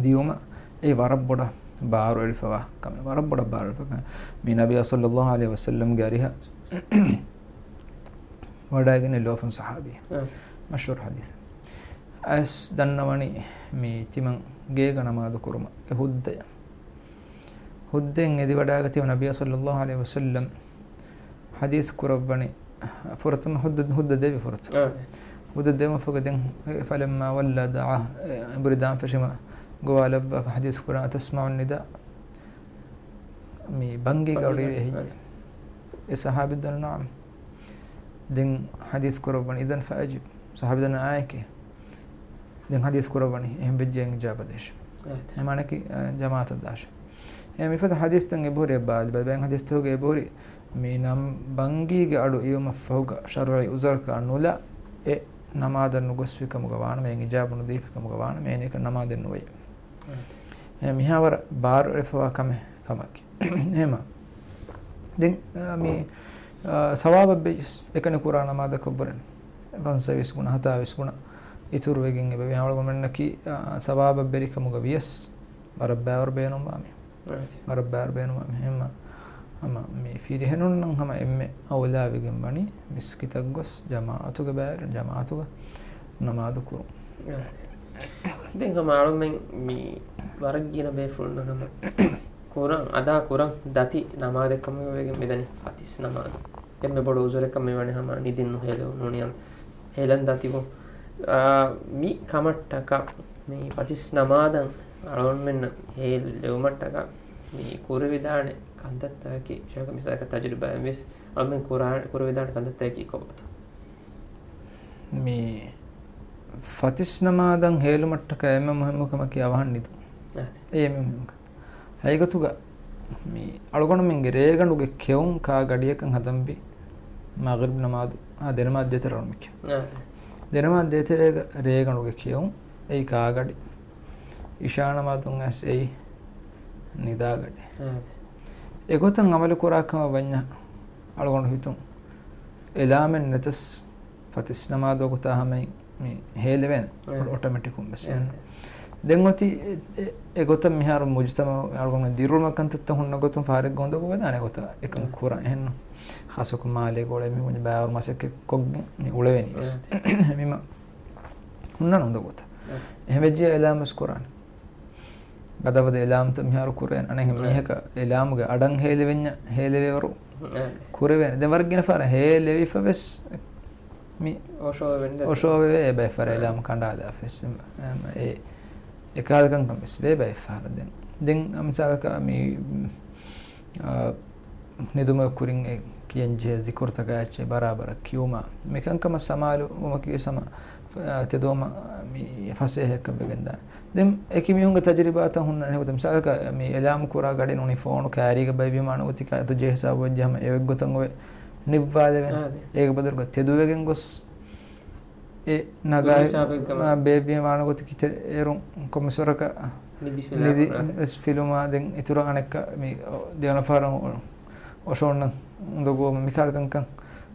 ދިޔުމަށް އެ ވަރަށް ބޮޑަށް ބާރު އެޅިފަވާ ކަމެއް، ވަރަށް ބޮޑަށް ބާރު އެޅިފަވާ ކަމެއް. މި ނަބިއްޔާ ޞައްލައްލާހު ޢަލައިހި ވަސައްލަމްގެ އަރިހަށް ވަޑައިގެން ލޯފުން ސަޙާބީ. އަ. މަޝްހޫރު ޙަދީޘެއް. އައިސް ދަންނަވަނީ މި ތިމަން ގޭގަ ނަމާދު ކުރުމަށް އެ ހުއްދަޔަށް. ހުއްދައިން އެދިވަޑައިގަތީމަ ނަބިއްޔާ ޞައްލައްލާހު ޢަލައިހި ވަސައްލަމް ޙަދީޘް ކުރައްވަނީ ފުރަތަމަ ހުއްދަ، ހުއްދަ ދެވި ފުރަތަމަ. އާ. ހުއްދަ ދެވުމަށްފަހުގަ ދެން، ފަލައްމާ ވައްލާ ދަޢާ، އެ، އެނބުރި ދާން ފެށީމަ ގޮވާލައްވާފަ ޙަދީޘް ކުރާ، أتسمع النداء؟ މި ބަންގީގަ ބަންގީގަ އަޑުއިވޭ ހެއްޔޭ؟ އާ. އެ ޞަޙާބީ ދަންނަވަނީ ނަޢަމް. ދެން ޙަދީޘް ކުރައްވަނީ، إذن فأجب. ޞަޙާބީ ދަންނަވަނީ އާއެކޭ. ދެން ޙަދީޘް ކުރައްވަނީ، އެހެން ވެއްޖެ އިޖާބަ ދޭށޭ. އެ މާނައަކީ، އަ، ޖަމާޢަތަށް ދާށޭ. އެ މިފަދަ ޙަދީޘްތައް އެބަހުރި އެއްބާލި ބައި ބައިން ޙަދީޘްތަކުގަ އެބަހުރި މި ނަމް ބަންގީގެ އަޑު އިވުމަށްފަހުގަ ޝަރުޢީ ޢުޛުރަކާ ނުލާ އެ ނަމާދަށް ނުގޮސްފި ކަމުގަ ވާނަމަ، އެ އިޖާބަ ނުދީފި ކަމުގަ ވާނަމަ، އޭނަ ނަމާދެއް ނުވެޔޭ. އެ މިހާވަރަށް ބާރު އެޅިފަވާ ކަމެއް ކަމަކީ. އެހެމަ. ދެން، އާ، މި، އާ، ސަވާބަށް ބެއްޖެސް އެކަނި ކުރާ ނަމާދަކަށްވުރެ ފަންސަވީސް ގުނަ، ހަތާވީސް ގުނަ އިތުރުވެގެން އެބަ ވި އަޅުގަނޑުމެންނަކީ، އާ، ސަވާބަށް ބެރިކަމުގަ ވިޔަސް ވަރަށް ބާރު ބޭނުންވާ މީހުން. ރައިޓް. ވަރަށް ބާރު ބޭނުންވާ މީހުން. ހަމަ، ހަމަ މި ފިރިހެނުންނަށް ހަމަ އެންމެ އައުލާވެގެން ވަނީ މިސްކިތަށް ގޮސް ޖަމާޢަތުގެ ބައިވެރިން ޖަމާޢަތުގަ ނަމާދު ކުރުން. ދެން ހަމަ އަޅުމެން މި ވަރަށް ގިނަ ބޭފުޅުންނަށް ހަމަ ކުރަން، އަދާ ކުރަން ދަތި ނަމާދެއް ކަމުގަ ވެގެން މިދަނީ ފަތިސް ނަމާދު. އެންމެ ބޮޑު އުޒުރަކަށް މިވަނީ ހަމަ ނިދިން ނުހޭލެވުން ނޫނީ ހޭލަން ދަތިވުން. އާ، މި ކަމަށްޓަކާ، މި ފަތިސް ނަމާދަށް އަޅުގަނޑުމެންނަށް ހޭލުން ލެވުމަށްޓަކާ، މި ކުރެވިދާނެ ކަންތައްތަކަކީ، ޝޭޚް މިސާލަކަށް ތަޖުރިބާއިން ވެސް އަޅުމެން ކުރާ-، ކުރެވިދާނެ ކަންތައްތަކަކީ ކޮބާތޯ؟ މި ފަތިސް ނަމާދަށް ހޭލުމަށްޓަކާ އެންމެ މުހިއްމު ކަމަކީ އަވަހަށް ނިދުން. އާ. އެއީ އެންމެ މުހިއްމު ކަން. ހަގީގަތުގަ މި އަޅުގަނޑުމެންގެ ރޭގަނޑުގެ ކެއުން ކާ ގަޑިއަކަށް ހަދަންވީ މަޣްރިބް ނަމާދު، އާ، ދެނަމާދު ދޭތެރޭ އަޅުމެއް ކެއުން. އާ. ދެނަމާދު ދޭތެރޭގަ ރޭގަނޑުގެ ކެއުން، އެއީ ކާ ގަޑި. އިޝާ ނަމާދުން އައިސް އެއީ ނިދާ ގަޑި. އާ. އެގޮތަށް އަމަލު ކުރާ ކަމަށް ވަންޏާ އަޅުގަނޑު ހިތުން އެލާމެއް ނެތަސް ފަތިސް ނަމާދު ވަގުތާ ހަމައިން މި ހޭލެވޭނެ. އެ. އޮޓޮމެޓިކުން ވެސް އެ. އެހެން. ދެން އޮތީ އެ، އެ، އެގޮތަށް މިހާރު މުޖުތަމަޢު އަޅުގަނޑު ދިރުވުމަށް ކަންތައްތައް ހުންނަ ގޮތުން ފާރިގަ އުނދަގޫ ވެދާނެ ގޮތަށް އެކަން އެ. ކުރަން. އެހެން ޚާއްޞަކޮށް މާލޭގަ އުޅޭ މީހުން ބައިވަރު މަސައްކަތް ކޮށްގެން މި އުޅެވެނީ ވެސް. އެ. މިމަ ހުންނަން އުނދަގޫތައް. އެ. އެހެން ވެއްޖެ އެލާމް ވެސް ކުރާނެ. ގަދަ ބަދަ އެލާމްތައް މިހާރު ކުރޭ. އަނެއް އެ. މީހަކަށް އެލާމްގެ އަޑަށް ހޭލެވެންޏާ ހޭލެވޭވަރު އެ. ކުރެވޭނެ. ދެން ވަރަށް ގިނަ ފަހަރަށް ހޭލެވިފަ ވެސް މި އޮށޯވެވެ އެ ބައެއް ފަހަރަށް އެލާމް ކަނޑާލާފަ ވެސް އެ، އެ ކަހަލަ ކަންކަން ވެސް ވޭ ބައެއް ފަހަރަށް. ދެން، ދެން އަ، މިސާލަކަށް މި، އަ، ނިދުމުގެ ކުރިން އެ ކިޔަންޖެހޭ ޒިކުރުތަކާ އެއްޗެއް ބަރާބަރަށް ކިޔުމާ، މިކަންކަމަށް ސަމާލުވުމަކީ ވެސް ހަމަ، އަ، ތެދުވަމަށް މި ފަސޭހައަކަށް ވެގެންދާނެ. ދެން އެކި މީހުންގެ ތަޖުރިބާތައް ހުންނަނީ އެގޮތަށް. މިސާލަކަށް މި އެލާމް ކުރާ ގަޑި ނޫނީ ފޯނު ކާރީގަ ބައިވީމާ އަނެއް ގޮތަކަށް އަތު ޖެހޭ ހިސާބު ވެއްޖެ ހަމަ އެ އޮތް ގޮތަށް އޮވެ ނިއްވާލެވޭނެ. އާ، ދެ. އޭގެ ބަދަލުގަ ތެދުވެގެން ގޮސް އެ ނަގާ ދުރު ހިސާބެއް ކަމަށް. އާ، ބޭބެ ވާނެ ގޮތަކީ ތެ-، އޭރުން ކޮންމެސް ވަރަކަށް ނިދި ފިލާ ނިދި ކުރާ. ވެސް ފިލުމާ ދެން އިތުރަށް އަނެއްކާ މި ދެވަނަ ފަހަރަށް އޮ-، އޮށޯންނަ އުނދަގޫ މިކަހަލަ ކަންކަން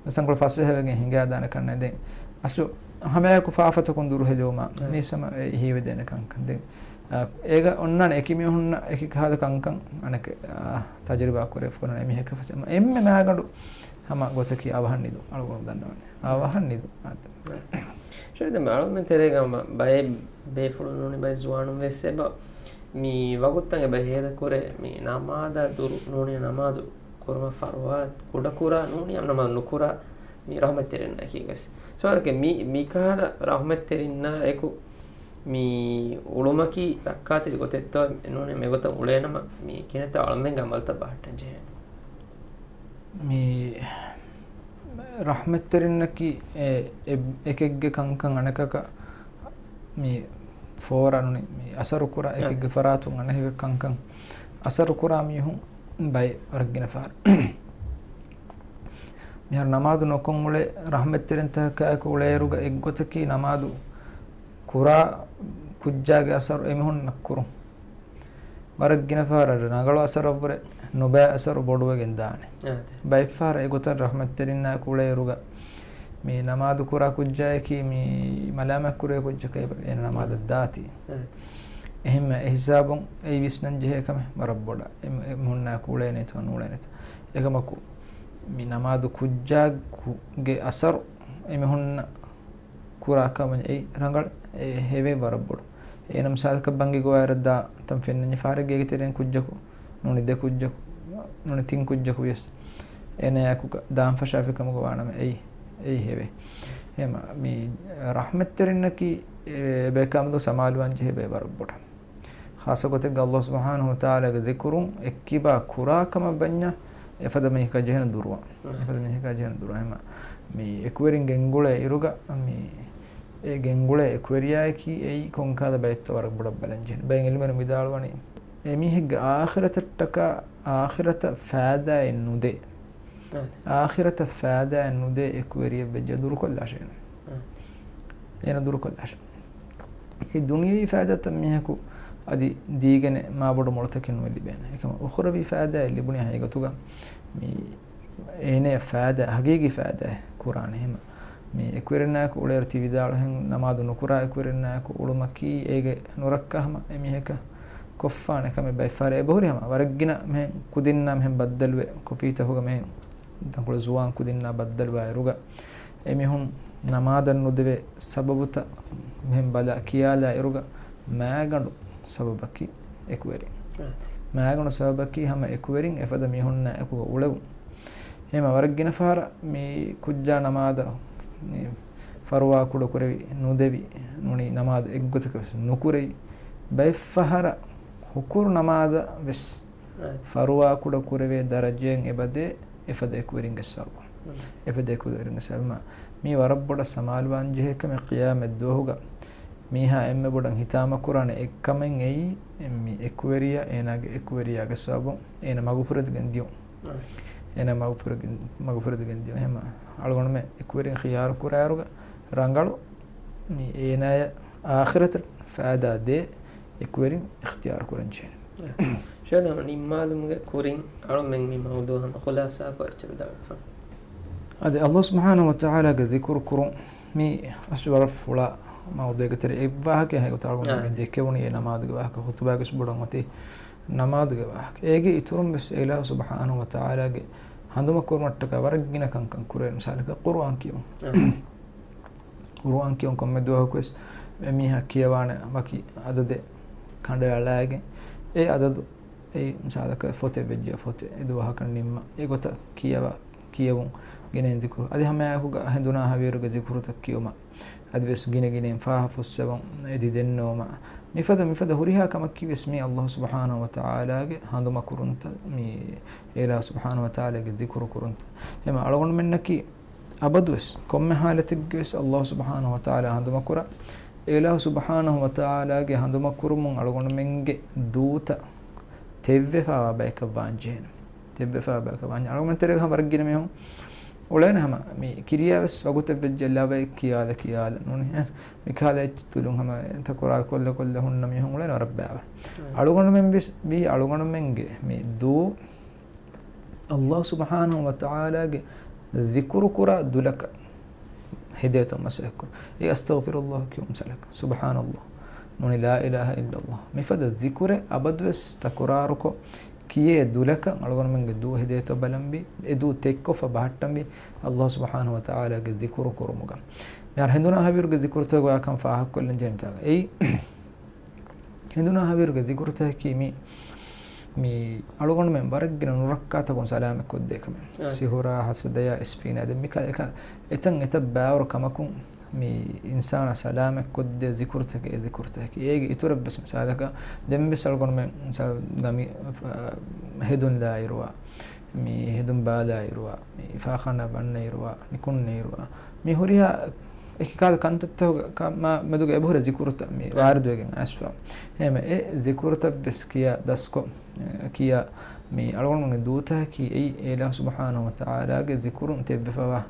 ވެސް ތަންކޮޅެއް ފަސޭހަވެގެން ހިނގާދާނެ ކަންނޭ. ދެން އަސްލު ހަމައެކު ފާފަތަކުން ދުރުހެލިވުމާ އާ. މީސް ހަމަ އެ ހީވެދޭނެ ކަންކަން. ދެން، އާ، އޭގަ އޮންނާނެ އެކި މީހުންނަށް އެކި ކަހަލަ ކަންކަން އަނެކެ، އާ، ތަޖުރިބާ ކުރެވިފަ އޮންނާނެ އެމީހަކަށް ފަސޭހަ. އެންމެ މާގަނޑު ހަމަ ގޮތަކީ އަވަހަށް ނިދުން. އަޅުގަނޑު ދަންނަވަނީ. އަވަހަށް ނިދުން. އާދެ. ޝައިދަ މި އަޅުމެން ތެރޭގަ މަ-، ބައެއް ބޭފުޅުން ނޫނީ ބައެއް ޒުވާނުން ވެސް އެބަ މި ވަގުތުތައް އެބަ ހޭދަކުރޭ މި ނަމާދާ ދުރު ނޫނީ ނަމާދު ކުރުމަށް ފަރުވާ ކުޑަކުރާ ނޫނީ ނަމާދު ނުކުރާ މި ރަޙްމަތްތެރިންނަކީ ވެސް. ސުވާލަކީ މި، މިކަހަލަ ރަޙްމަތްތެރިންނާ އެކު މި އުޅުމަކީ ރައްކާތެރި ގޮތެއްތޯ ނޫނީ މިގޮތަށް އުޅޭނަމަ މި ކިހިނެއްތޯ އަޅުމެންގެ އަމަލުތައް ބަހައްޓަން ޖެހޭނެ. މި ރަޙްމަތްތެރިންނަކީ އެ، އެ، އެކެއްގެ ކަންކަން އަނެކަކަށް މި ފޯރާ ނޫނީ މި އަސަރުކުރާ، އެކެއްގެ ފަރާތުން އަނެކެއްގެ ކަންކަން އަސަރުކުރާ މީހުން ބައެއް ވަރަށް ގިނަ ފަހަރު. މިހާރު ނަމާދު ނުކޮށް އުޅޭ ރަޙްމަތްތެރިންތަކާއެކު އުޅޭއިރުގަ އެއްގޮތަކީ ނަމާދު ކުރާ ކުއްޖާގެ އަސަރު އެމީހުންނަށް ކުރުން. ވަރަށް ގިނަ ފަހަރަށް ރަނގަޅު އަސަރަށްވުރެ ނުބައި އަސަރު ބޮޑުވެގެން ދާނެ. އާ، ދެ. ބައެއް ފަހަރަށް އެގޮތަށް ރަޙްމަތްތެރިންނާއެކު އުޅޭއިރުގަ މި ނަމާދު ކުރާ ކުއްޖާއަކީ މި މަލާމާތް ކުރޭ ކުއްޖަކަށް އެބަ އޭނަ ނަމާދަށް ދާތީ. އާ. އެހެންމެ އެ ހިސާބުން އެއީ ވިސްނަން ޖެހޭ ކަމެއް ވަރަށް ބޮޑަށް. އެ، އެމީހުންނާއެކު އުޅޭނެތޯ ނޫޅޭނެތޯ. އެކަމަކު މި ނަމާދު ކުއްޖާގެ އަސަރު އެމީހުންނަށް ކުރާ ކަމަށް އެއީ ރަނގަޅަށް އެ ހެވޭ ވަރަށް ބޮޑު. އޭނަ މިސާލަކަށް ބަންގި ގޮވާއިރަށް ދާ ތަން ފެންނަންޏާ ފަހަރެއްގޭގެ ތެރެއިން ކުއްޖަކު ނޫނީ ދެ ކުއްޖަކު ނޫނީ ތިން ކުއްޖަކު ވިޔަސް އޭނަ އެކުގަ ދާން ފަށާފި ކަމުގަ ވާނަމަ އެއީ، އެއީ ހެވޭ. އެހެންމަ މި ރަޙްމަތްތެރިންނަކީ އެ ބޭކަލުން ސަމާލުވާން ޖެހޭ ބޭ ވަރަށް ބޮޑަށް. ޚާއްޞަ ގޮތެއްގަ ﷲ ސުބްޙާނަހޫ ވަތަޢާލާގެ ޛިކުރުން އެއްކިބާ ކުރާ ކަމަށް ވަންޏާ އެފަދަ މީހަކާ ޖެހޭނެ ދުރުވާ. އެފަދަ މީހަކާ ޖެހޭނެ ދުރުވާ. އެހެންމަ މި އެކުވެރިން ގެންގުޅޭ އިރުގަ މި އެ ގެންގުޅޭ އެކުވެރިޔާއަކީ އެއީ ކޮންކަހަލަ ބައެއްތޯ ވަރަށް ބޮޑަށް ބަލަން ޖެހޭނެ. ބައެއް އިލްމުވެރިން ވިދާޅުވަނީ އެމީހެއްގެ އާޚިރަތަށްޓަކާ އާޚިރަތަށް ފައިދާއެއް ނުދޭ. އާ. އާޚިރަތަށް ފައިދާއެއް ނުދޭ އެކުވެރިއެއް ވެއްޖެ ދުރުކޮށްލާށޭ. އާ. އޭނަ ދުރުކޮށްލާށޭ. އެ ދުނިޔަވީ ފައިދާތައް މީހަކު އަދި ދީގެނެއް މާބޮޑު މޮޅުތަކެއް ނުވެ ލިބޭނެ. އެކަމަ އުޚުރަވީ ފައިދާއެއް ލިބުނީ ހަގީގަތުގަ މި އޭނަޔަށް ފައިދާ، ހަގީގީ ފައިދާއެއް ކުރާނެ. އެހެންމަ މި އެކުވެރިންނާއެކު އުޅޭއިރު ތި ވިދާޅުހެން ނަމާދު ނުކުރާ އެކުވެރިންނާއެކު އުޅުމަކީ އޭގެ ނުރައްކާ ހަމަ އެމީހަކަށް ކޮށްފާނެ ކަމެއް ބައެއް ފަހަރަށް އެބަހުރި ހަމަ ވަރަށް ގިނަ މިހެން ކުދިންނާ މިހެން ބައްދަލުވެ ކޮފީތަކުގަ މިހެން ތަންކޮޅެއް ޒުވާން ކުދިންނާ ބައްދަލުވާއިރުގަ އެމީހުން ނަމާދަށް ނުދެވޭ ސަބަބުތައް މިހެން ބަލާ ކިޔާލާ އިރުގަ މާގަނޑު ސަބަބަކީ އެކުވެރިން. އާ. މާގަނޑު ސަބަބަކީ ހަމަ އެކުވެރިން އެފަދަ މީހުންނާ އެކުގަ އުޅެވުން. އެހެންމަ ވަރަށް ގިނަ ފަހަރަށް މި ކުއްޖާ ނަމާދަށް މި ފަރުވާ ކުޑަ ކުރެވި ނުދެވި ނޫނީ ނަމާދު އެއްގޮތަކަށް ވެސް ނުކުރެވި ބައެއް ފަހަރަށް ހުކުރު ނަމާދަށް ވެސް އާ. ފަރުވާ ކުޑަ ކުރެވޭ ދަރަޖައެއް އެބަދޭ އެފަދަ އެކުވެރިންގެ ސަބަބުން. އެފަދަ އެކުވެރިންގެ ސަބަބުން. މީ ވަރަށް ބޮޑަށް ސަމާލުވާން ޖެހޭ ކަމެއް ޤިޔާމަތް ދުވަހުގަ މީހާ އެންމެ ބޮޑަށް ހިތާމަ ކުރާނެ އެއްކަމެއް އެއީ، މި އެކުވެރިޔާ އޭނާގެ އެކުވެރިޔާގެ ސަބަބުން އޭނަ މަގުފުރެދިގެން ދިޔުން. އާ. އޭނަ މަގުފުރެދި-، މަގުފުރެދިގެން ދިޔުން. އެހެންމަ އަޅުގަނޑުމެން އެކުވެރިން ޚިޔާރު ކުރާއިރުގަ ރަނގަޅު މި އޭނާޔަށް އާޚިރަތަށް ފައިދާ ދޭ އެކުވެރިން އިޚްތިޔާރު ކުރަން ޖެހޭނެ. ޝޭޚް ހަމަ ނިންމާލުމުގެ ކުރިން އަޅުމެން މި މައުޟޫޢަށް ހަމަ ޚުލާޞާކޮށް އެއްޗެއް ވިދާޅުވެފަ. އަދި ﷲ ސުބްޙާނަހޫ ވަތަޢާލާގެ ޛިކުރު ކުރުން މީ އަސްލު ވަރަށް ފުޅާ މައުޟޫޢެއްގެ ތެރެއިން އެއްވާހަކައެއް ހަގީގަތަށް އަޅުގަނޑު އާ. މި ދެކެވުނީ އެ ނަމާދުގެ ވާހަކަ، ޚުޠުބާގެ ވެސް ބޮޑަށް އޮތީ ނަމާދުގެ ވާހަކަ. އޭގެ އިތުރުން ވެސް އިލާހު ސުބްޙާނަހޫ ވަތަޢާލާގެ ހަނދުމަ ކުރުމަށްޓަކާ ވަރަށް ގިނަ ކަންކަން ކުރޭ. މިސާލަކަށް ޤުރުއާން ކިޔުން. އާ. ޤުރުއާން ކިޔުން ކޮންމެ ދުވަހަކު ވެސް އެ މީހާ ކިޔަވާނެ ވަކި އަދަދެއް ކަނޑައަޅާގެން އެ އަދަދު އެ މިސާލަކަށް ފޮތެއް ވެއްޖެ ފޮތެއް އެ ދުވަހަކަށް ނިންމަ އެ ގޮތަށް ކިޔަވާ، ކިޔެވުން، ގިނައިން ޒިކުރު. އަދި ހަމައެކުގަ ހެނދުނާ ހަވީރުގެ ޒިކުރުތައް ކިޔުމަށް. އަދިވެސް ގިނަ ގިނައިން ފާހަ ފުއްސެވުން، އެދި ދެންނެވުމަށް. މިފަދަ، މިފަދަ ހުރިހާ ކަމަކީވެސް މީ އައްލާހު ސުބްޙާނަހު ވަތަޢާލާގެ ހަނދުމަ ކުރުންތައް، މީ އެ އިލާހު ސުބްޙާނަހު ވަތަޢާލާގެ ޒިކުރު ކުރުންތައް. އެމަ އަޅުގަނޑުމެންނަކީ އަބަދުވެސް ކޮންމެ ހާލަތެއްގެވެސް އައްލާހު ސުބްޙާނަހު ވަތަޢާލާ ހަނދުމަކުރާ، އެ އިލާހު ސުބްޙާނަހު ވަތަޢާލާގެ ހަނދުމަކުރުމުން އަޅުގަނޑުމެންގެ ދޫތައް ތެއްވެފާވާ ބަޔަކަށް ވާންޖެހޭނެ. ތެއްވެފާ ބަޔަކަށް ވާންޖެހޭ. އަޅުގަނޑުމެން ތެރޭގަ ހަމަ ވަރަށް ގިނަ މީހުން އުޅޭނެ ހަމަ މި ކިރިޔާވެސް ވަގުތެއް ވެއްޖެ ލަވައެއް ކިޔާލަ ކިޔާލަ ނޫނީ. މި ކާލަ އެއްޗިތުލުން ހަމަ ތަކުރާރު ކޮށްލަ ކޮށްލަ ހުންނަ މީހުން އުޅޭނެ ވަރަށް ބައިވަރު. އަޅުގަނޑުމެން ވެސް ވީ އަޅުގަނޑުމެންގެ މި ދޫ އައްލާހު ސުބްޙާނަހު ވަތަޢާލާގެ ޒިކުރު ކުރާ ދުލަކަށް ހިދޭތޯ މަސައްކަތް ކުރު. އެ އަސްތަޣްފިރުﷲ ކިޔުމު ސަލަކަ. ސުބްޙާނަﷲ. ނޫނީ ލާ އިލާހަ އިއްލަﷲ. މިފަދަ ޒިކުރެއް އަބަދުވެސް ތަކުރާރުކޮށް ކިޔޭ ދުލަކަށް އަޅުގަނޑުމެންގެ ދޫ ހިދޭތޯ ބަލަންވީ. އެ ދޫ ތެއްކޮށްފަ ބަހައްޓަންވީ އައްލާހު ސުބްޙާނަހު ވަތަޢާލާގެ ޒިކުރު ކުރުމުގަ. މިހާރު ހެނދުނާ ހަވީރުގެ ޒިކުރުތަކުގަ ކަން ފާހަގަކޮށްލަން ޖެހޭނެތާގަ. އެއީ ހެނދުނާ ހަވީރުގެ ޒިކުރުތަކަކީ މި، މި އަޅުގަނޑުމެން ވަރަށް ގިނަ ނުރައްކާތަކުން ސަލާމަތް ކޮށްދޭ ކަމެއް. އާ. ސިހުރާ، ހަސަދަޔާ، އިސްފީނާ، ދެން މި ކަ-، އެކަ-، އެތަން އެތައް ބާވަރު ކަމަކުން މި އިންސާނާ ސަލާމަތް ކޮށްދޭ ޒިކުރުތަކެއް، އެ ޒިކުރުތަކަކީ. އޭގެ އިތުރަށްވެސް މިސާލަކަށް ދެންވެސް އަޅުގަނޑުމެން މިސާލު ގަމި، އަ، ހެދުން ލާއިރުވާ، މި ހެދުން ބާލާއިރުވާ، މި ފާޚާނާ ވަންނައިރުވާ، ނިކުންނައިރުވާ، މި ހުރިހާ އެކި ކާލަ ކަންތައްތަކުގެ މާ މެދުގަ އެބަހުރި ޒިކުރުތައް މި އާ. ވާރިދުވެގެން އައިސްފަ. އެހެންވެ، އެ ޒިކުރުތައްވެސް ކިޔާ ދަސްކޮށް، އެ، ކިޔާ މި އަޅުގަނޑުމެންގެ ދޫތަކަކީ އެއީ އެ އިލާހު ސުބްޙާނަހު ވަތަޢާލާގެ ޒިކުރުން ތެއްވެފަވާ،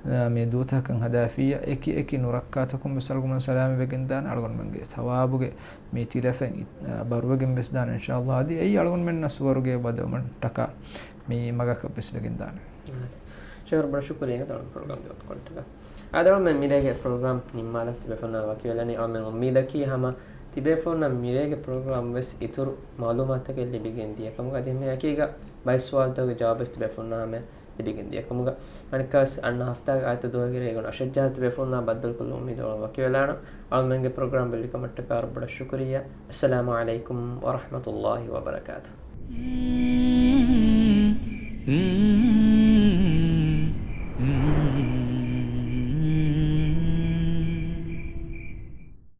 އެ، މި ދޫތަކަކަށް ހަދާފިއްޔާ އެކި އެކި ނުރައްކާތަކުން ވެސް އަޅުގަނޑުމެން ސަލާމަތް ވެގެން ދާނެ. އަޅުގަނޑުމެންގެ ސަވާބުގެ މި ތިލަފަތް އި-، އަ، ބަރުވެގެން ވެސް ދާނެ އިންޝާﷲ. އަދި އެއީ އަޅުގަނޑުމެންނަށް ސުވަރުގެ ވަދެވުމަށް ޓަކާ މި މަގަކަށް ވެސް ވެގެން ދާނެ. ޝަހަރު ބޮޑަށް ޝުކުރިއްޔާ ތަޅުން ޕްރޮގްރާމް ދިވަތުކޮޅަށްޓަކާ. އާދެ އަޅުމެން މިރޭގެ ޕްރޮގްރާމް ނިންމާލަން ތިބޭފުޅުންނާ ވަކިވެލަނީ. އަޅުމެން އުއްމީދަކީ ހަމަ ތިބޭފުޅުންނަށް މިރޭގެ ޕްރޮގްރާމް ވެސް އިތުރު މަޢުލޫމާތުތަކެއް ލިބިގެން ދިޔަ ކަމުގަ. އަދި މި އެކީގަ ބައެއް ސުވާލުތަކުގެ ޖަވާބު ވެސް ތިބޭފުޅުންނާ ހަމަ ލިބިގެން ދިޔަ ކަމުގަ. އަނެއްކާސް އަންނަ ހަފްތާގެ އާދިއްތަ ދުވަހުގެ ރޭގަނޑު އަށެއް ޖަހާ ތިބޭފުޅުންނާ ބައްދަލުކޮށްލުމުން އުއްމީދު އަޅުގަނޑު ވަކިވެލާނަން. އަޅުމެންގެ ޕްރޮގްރާމް ބެލިކަމަށްޓަކާ ވަރަށް ބޮޑަށް ޝުކުރިއްޔާ. އައްސަލާމު ޢަލައިކުމް ވަރަޙްމަތުﷲ ވަބަރަކާތުހު.